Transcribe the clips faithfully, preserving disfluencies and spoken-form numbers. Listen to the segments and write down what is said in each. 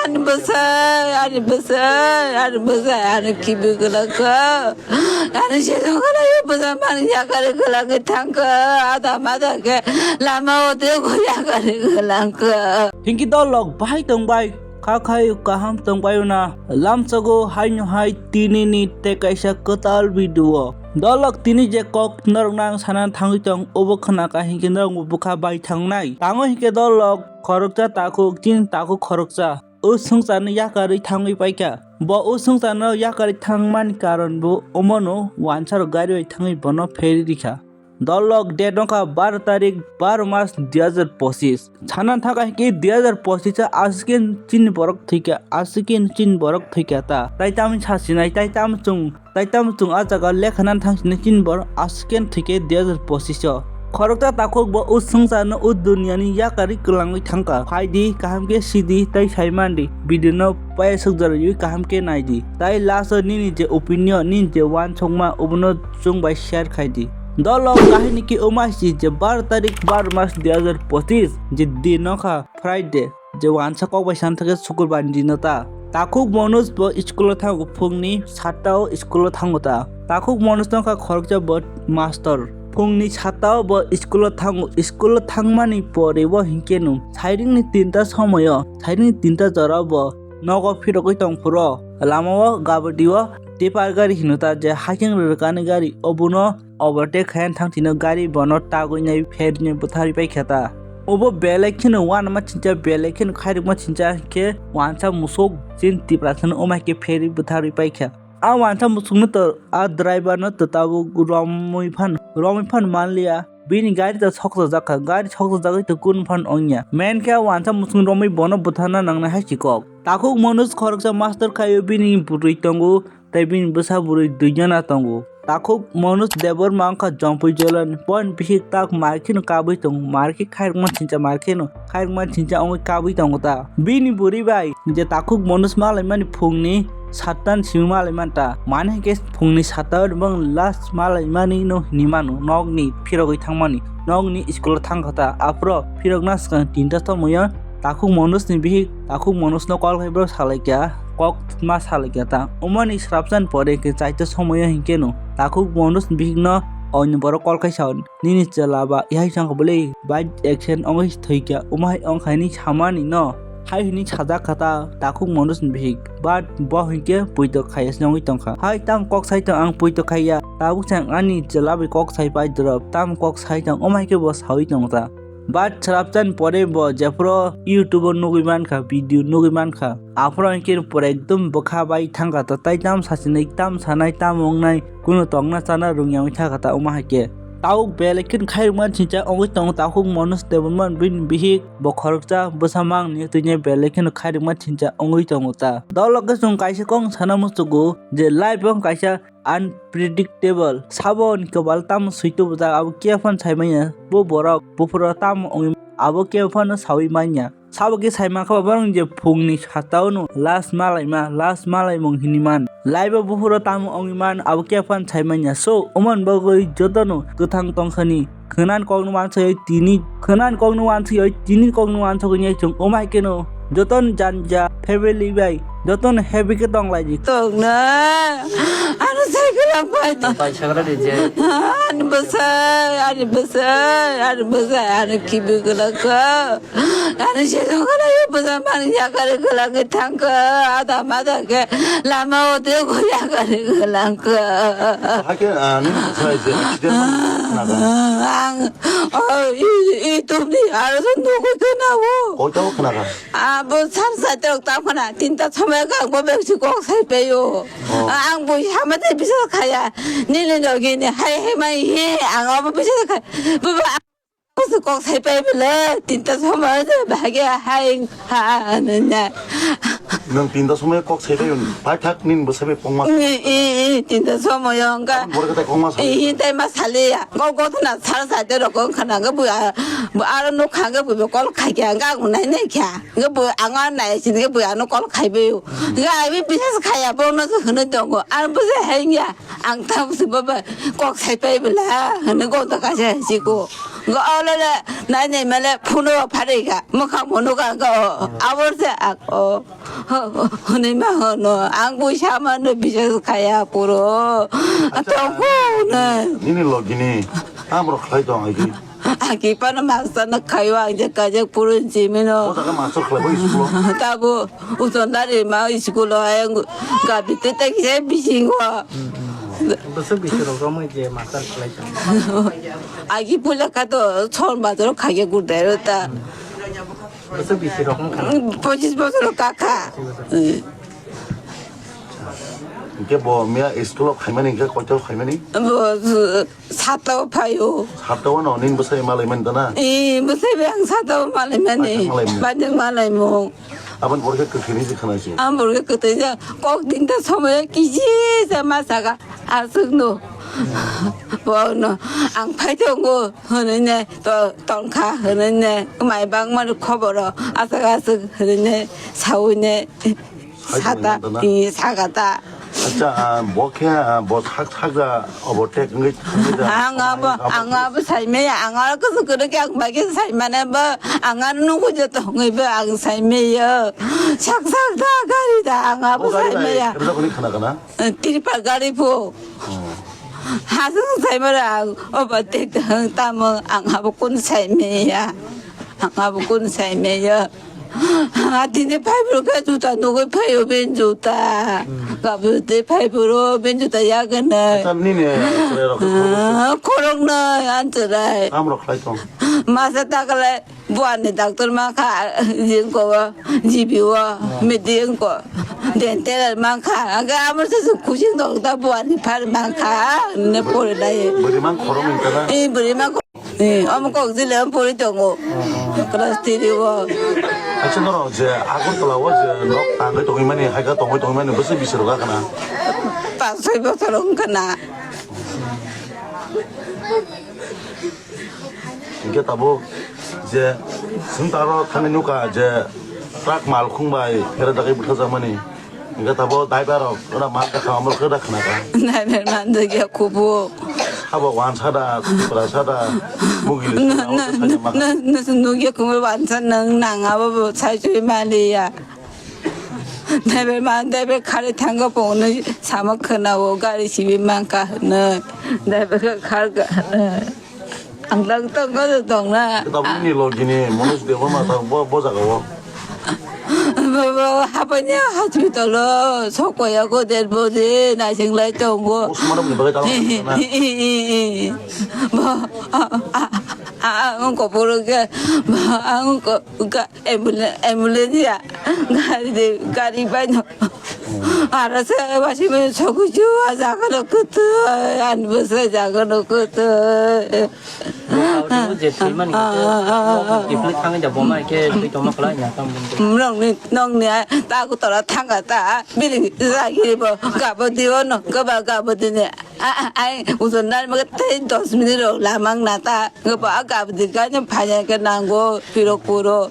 Ani bwsai, ani bwsai, ani bwsai, ani kibi kwlangkha. Ani sejong kwlai bwsai mani yakari kwlangwi thangkha. Ada mada khe lama o tei yakari kwlangkha. Hinki dolok bahai tongbai, kha khai kaham tongbai una. Lamsogo haino hai tinini tei kaisa kwtal video. Dolok tini je kok norok nang sana thangwi tong, obo khna ka hinki norok bwkha bai thangnai. Tango hinke dolok khoroksa takhuk, chini takhuk khoroksa. O swngcharno yakarwi thangwi paikha. Bo o swngcharno yakarwi thangmani karon bo omono wansarok gari bai thangwi bono pheri rikha. Dolok date wngkha baro tarik baro mas dui hazar pochis. Sana thangkha hinkhe dui hazar pochis o aswk khe chini borok thwikha, aswk khe chini borok thwikha ta. Tai tamo sasinai, tai tamo chwng Tai tamo chwng ah jaga lekha nang thang sini chini bor aswk khe thwikhe dui hazar pochis o. Khoroksa takhuk bo o swngcharno o duniani yakarwi kwlangwi thangkha. Phaidi, kaham khe sidi, tei sai mandi. Video no paya sukjak rwui kaham khe naidi. Tai last o nini je opinion, nini je wansukma, obono chwng bai share khaidi. Dolok kahini khe omo hai si je baro tarik baro mas dui hazar pochis je din wngkha Friday. Je wansa kok bai sana thangkhe sukurbar ni dino ta. Takhuk Manoj bo school o thango, phungni satta o school o thango ta. Takhuk Manoj wngkha khoroksa bo master. Phungni satta o bo school o thango, school o thangmani pore bo hinkhe no sairing ni tinta somoyo, sairing ni tinta jora bo nogo phirogwi tong phuru lama o gabati o tipper gari hino ta, je hakhe rwrwkani gari, obono overtake khaina thang tino gari bono tagwi nai pherni bwtharwi paikha ta. Obo belai kheno uanama chincha, belai kheno khairokma chincha khe wansa musuk chin Tiprasano omai khe pherwi bwtharwi paikha. A wansa musukno to, a driver no to tabuk romwi phan, romwi phan manliya. Bini gari to soksajak kha, gari soksajagwi to kun phan ongya. Main khe a wansa musuk romwi bono bwtharna nangnai hai si kok. Takhuk Manoj khoroksa master khaio, bini bwrwi tongo. Tei bini bwsa bwrwi dui jona tongo. Takhuk Manoj Debbarma wngkha Jompui jilani. Boini bihik tak mar kheno kabwi tongo. Mar khe khairokma chincha, mar kheno khairokma chincha wngwi kabwi tongo ta. Bini bwrwi bai je takhuk Manoj malaimani phungni satta ni simi malaimanta. Mane hinkhe phungni satta o bong last malaimani no hinwi mano. Nokni phirogwi thangmani. Nokni school o thangkha ta. Aphuru phirokna swkang tinta somoyo takhuk Manoj ni bihik takhuk Manoj no call khai borok salaikha, kok ma salaikha ta. Omoni swrapsani pore khe chaita somoyo hinkhe no takhuk Manoj ni bihik no oini borok call khai sao, "Nini chwla ba ihai sangkha bwle bike accident wngwi thwikha, omo hai wngkha hinwi samani no." Hai hinwi sajak kha ta takhuk Manoj ni bihik, but bo hinkhe puitok khaiya se wngwi tongkha. Hai tamo kok sai tong, ang puitok khaiya, tabuk se ang ani chwla bai kok sai pai drop, tamo kok sai tong, omo hai khe bo saui tongo ta. But swrapsani pore bo jephuru YouTube o nugwi mankha, video nugwi mankha, aphuru hinkhe pura ekdom bwkha bai thangkha ta, tai tam sachinai, tam sanai, tam wngnai, kunu tongna chana rwngya wngwi thangkha ta, omo hai khe. Tabuk belai kheno khairokma chincha wngwi tongo takhuk Manoj Debbarma bini bihik, bo khoroksa bwsa mangni twini belai kheno khairokma chincha wngwi tongo ta. Dolok khe chwng kaisa kok sana muchugo je life o kaisa unpredictable. Sabo ni kwbal tamo swi tubujak, abo khe phano sai manya. Bo borok buphuru tamo wngwi, abo khe phano saui manya. Sabo khe sai mankha, borok je phungni satta o no last malaima, last malaimung hinwi man. Life o buphuru tamo wngwi man, abo khe phano sai manya. So, omo ni bagwi jotono kwthang tongthani. Khwnani kokno wansoi tini, khwnani kokno wansoi tini kokno wansogwi chwng omo hai kheno jotoni janja family bai jotoni happy khe tong lai di. Tongna, ano cycle ang pai. Pai sagra di je. Ani bwsai, ani bwsai, ani bwsai, ani kibi kwlangkha. Ani sejong kwlai bwsai mani yakari kwlangwi thangkha. Ada mada khe lama o tei yakari kwlangkha. Hakhe, ah, nini bwsai je accident man khnaga. Ang Oh, i, i tubni aro so nugo tena bo. Koi tabo khna kha? Abo sar sa tok ta khna, tinta somoi ka bo bek si kok sai peyo. Oh. Ang bo hama te bisa khaya. Nini no gini hai hai mai he, ang abo bisa khaya. Bo bo ang bo si kok sai pe bele, tinta somoi de bage hai ha nanya. Nwng tinta somoi kok sai tei bai thak nini bwsai bai kok ma sa. I, i, i, tinta somoi wngkha. Borok tai kok ma sa. I, i, tai ma sali ya. Kok, kok thana sal sa te rok wngkha na, ga bui a, bu aro nuk kha, ga bui bo kol khai kya, ga gu nai nai kya. Ga bui ang a nai sin, ga bui ano kol khai be. Ga ai bi bisa khai ya, bo no hunu tongo. Ar bu se hai ya. Ang ta bu se baba kok sai pai bela. Hunu go ta ka sa si ko. Go olole nai nai male phuno pharika. Mokha mono ka go. Abor se ako. Honai ma hono. Ang buisa mano bisas khaya puro. Atong ko na. Nini logini. Amro khlai tong aiki. Aki pana master na khayo ang je kajak puro jimino. O jaga master khlai bo school. Tabo. Uton dari ma school o ayang gabi te tak se bisingo. Bwswk bisi rok romwi je master khlai tong. Agi puja ka to chol ma to khage gurdero ta. Bwswk bisi rok wngkha. Pochis bosor kaka. Hwnkhe bo miya school o phaimani hwnkhe koito phaimani? Bo Satao phaio. Satao no nin bwsai malai mani dana? Eh, bwsai bai ang satao malai mani. Baithang malai mung. Baithang malai mung. Aboni pore khe kwthwini se khwnaisi. Ang borok kwthwi ja kok din ta somoi kisi se ma saka aswk no. Bo no ang phai tongo hwnwi ne to tongkha hwnwi ne mai bang mani khoboro aswk aswk hwnwi ne saui ne. Hai sata, tongwi mantana? I, sagata. Acha, ah, bo khe, ah, bo sak, sakja overtake wngwi thangwi da. Ang abo, ang abo saimaya, ang aro kusu kudu khe ang bai khe saimane bo, ang aro nungwi je tongwi bo ang saimaya. Sak, sak da gari da, ang abo saimaya. Bo gari bai, khe rwjakmani khana kana? Eh, Tripal gari phu. Oh. Hasung saimara ang overtake da, tamo ang abo kun saimaya. Ang abo kun saimaya. Atini phai phuru khe juta nugwi phaio ben juta. Kabute phai phuru ben juta yagan nai. Acha nini chwrai rok khe khorok se. Ah, khorok nai an chwrai. Kam rok khlai tong. Masa takle buani doctor ma kha jing ko G B o midi ko dental ma kha. Aga amar se kuching doctor buani phar ma kha ne pore lai. Bwrwi mang khorok ni kada. Eh, bwrwi ma Eh, omo kok jile omo pori tongo. Class three o. Acha norok je Agartala o je nok tangwi tongwi mani, haikhe tongwi tongwi mani, bwswk bisi rok khna? Panch soi bochor wng khna. Hinkhe tabuk je chwng taro thangwi nukha je truck malkhung bai phera dagwi bwtharjakmani. Hingke tabo driver rok ora man ka kha, amro khe da khna ka. Driver man da ya kubu. Habo wansa da, Tiprasa da, mugi na, na, na, na, na, nugya kubu wansa nang nang abo bo sai sui mali ya. Driver man, driver khari thango pong no sama khna o gari sibi man ka no. Driver ka khar ka no. Ang lang tong ko tong na. Tabuk ni logini Manoj Debbarma ta bo, bo jaga o. Bo, bo, hapanya hospital o, sokoya ko dead body, naising lai tongo. Postmortem ni bagwi ta lang na. Bo, a, a, a, ang ko puro ke, bo, ang ko ka, Ambulance, ambulance ya. Gari de, gari bai no. Ara se wasi me soku ju a jaga no kutu, an bus a jaga no kutu. Bo kau tu je thui mani khe, tong kifli thang ja bo mai khe thui toma khlai nya tam bun. Nong ni, nong ni ta ku tora thang ta, biri ja giri bo, ga bo di o no, ga ba ga bo di ne. A, a, ai, ujon dal maga tei dos minute rok lamang na ta, ga ba ga bdi ga ne phaya ke nango, piro puro,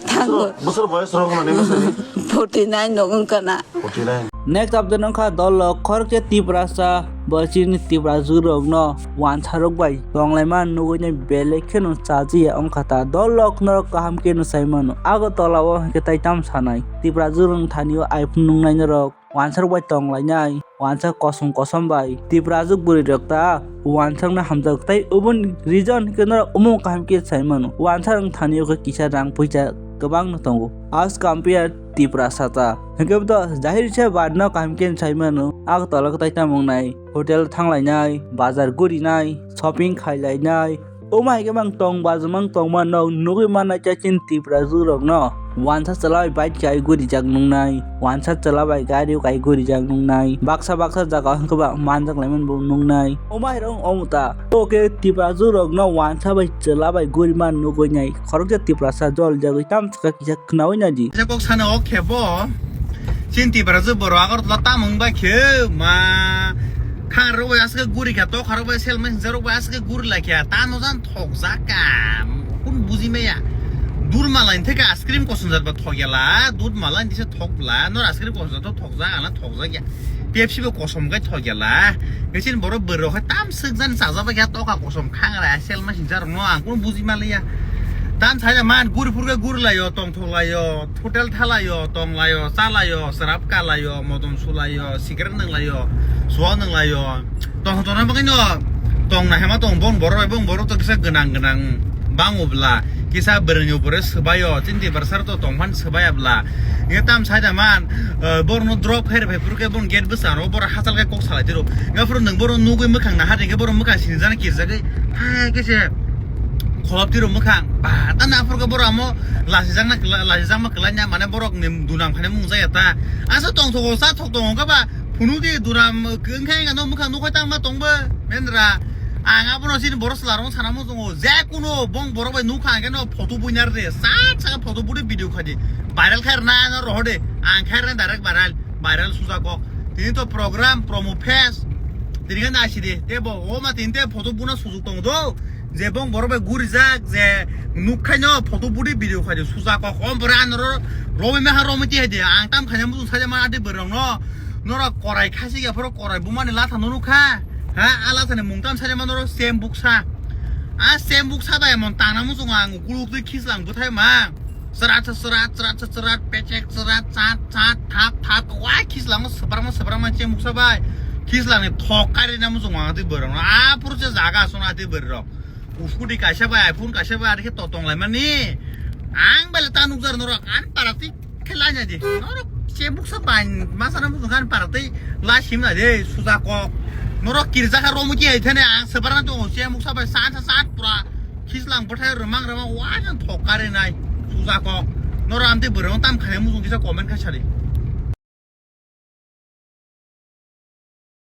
thango. Bosor boyos rok mani bosor ni? Forty nine rok wngkha na. Forty nine. Next update wngkha dol rok khoroksa Tiprasa, bo chini Tiprajwk rok no wansa rok bai tonglai man nugui nai belai kheno chajiya wngkha ta. Dol rok norok kaham khe no sai mano. Agartala o hwnkhe tai tam sanai. Tiprajwk rok thani o iPhone nungnai norok. Wansa rok bai tong lainai, wansa kosom kosom bai Tiprajwk bwrwi rok ta wansa rok no hamjak tei oboni reason hwnkhe norok omo kaham khe sai mano, wansa rok thani o khe kisa rang puisa kwbang no tongo. As compare Tiprasa ta hwnkhe bo to jahir se bar no kaham khe sai mano, Agartala tai tamo wngnai, hotel thang lainai, bazar guri nai, shopping khai lainai, Omo hai khe mang tong bazwk mang tongma nok nugui mannai khe chini Tiprajwk rokno wansa chwla bai bike kai gurijak nungnai, wansa chwla bai gari kai gurijak nungnai, baksa baksa jaga o hwnkhe ba manjak laimani bo nungnai. Omo hai rok omo ta. Oke Tiprajwk rokno wansa bai chwla bai guri man nugui nai. Khoroksa Tiprasa jolijagwi tamsaka kisa khnaui naidi. Kisa kok sana o khe bo. Chini Tiprajwk borok Agartala tamo wngba khe ma khangrok bai aswk guri kha, tokharok bai selmai hwnjarok bai aswk guri lai kha. Tamo jan thokjak ka. Kun buji maya. Durmalai theke ice cream kosongjak ba thok ya la. Durmalai dise thok bla. Nor ice cream kosongjak to thokjak, ala thokjak ya. K F C bo kosom khe thok ya la. Ngisin borok bwrwi rok hai tam swk jan chajak bai khe toka kosom khangra sel ma sincha rok no ang kunu buji ma liya. Tam sai man guri phur khe guri layo, tong thok layo, hotel tha layo, tong layo, cha layo, srap ka layo, modom su layo, cigarette nang layo, suwa nang layo. Tong thok na bagwi no tong na hema tong bon borok bai bon borok to kisa gwnang gwnang. Bango bla, kisa bwrwngni upore swbaio, chini tiprasar to tongphan swbaiya bla. Nge tam saida man, eh, borno drop khair phai phuru khe bon gate bwskango, boro hachal khe kok salai tiro. Nge phuru nwng boro nugwi mwkhang naha ringkhe boro mwkhang sinijana kirjagwi, hai khe se kholop tiro mwkhang. Ba, ta na phuru khe boro amo lasijakna kwla-, lasijakma kwlaina, mane borok ni dunam khaina mung jaya ta. Asa tongthogo, sa thok tongo khe ba, Phunuk di duram, wngkha wngkha no mwkhang nukhai tangma tongbo, mendra. Ang abono chini borok chwla rok sana muchungo, je kuno bong borok bai nukha hwnkhe no photo buinar de, sak sak photo budi video khai di. Viral khai rwna no rohor de, ang khai rwna direct viral, viral suja kok. Tini to program, promo fest, tini khe naisi di, te bo, o ma tini te photo buna sujuk tongo do. Je bong borok bai gurijak, je nukhaino photo budi video khaidi suja kok, om bora norok romwi maha romwi tihaidi, ang tam khaina muchung sajakma adi bwrwrokno, norok korai khasi ya phoro korai bumani latha no nukha, ha, a lathani mung tam sajakma norok sem buksa, a sem buksa bai emon tangna muchungo ang ukuluk twi khislang bwthai ma. Chwrat sa chwrat, chwrat sa chwrat, pechek chwrat, chat chat, thap thap, wa khislango swbrakma swbrakma chemuksa bai. Khislangni thok karina muchung ang twi bwrwrokno. A phuru se jaga aswk na twi bwrwrok. Uskuti kaisa bai, iPhone kaisa bai, ari khe to tong laimani. Ang bai le ta nukjar norok, ani para twi khe laina di. Norok chemuksa bai, masana muchung ani para twi la simna de, suja kok. Norok kirja kha romu ki hai thane, ang swbrakna tongo, chemuksa bai, chat chat, chat pura. Khislang bwthai rwmang rwmang waisa thok karinai suja kok. Norok amtwi bwrwng tam khainai muchung kisa comment khai sadi.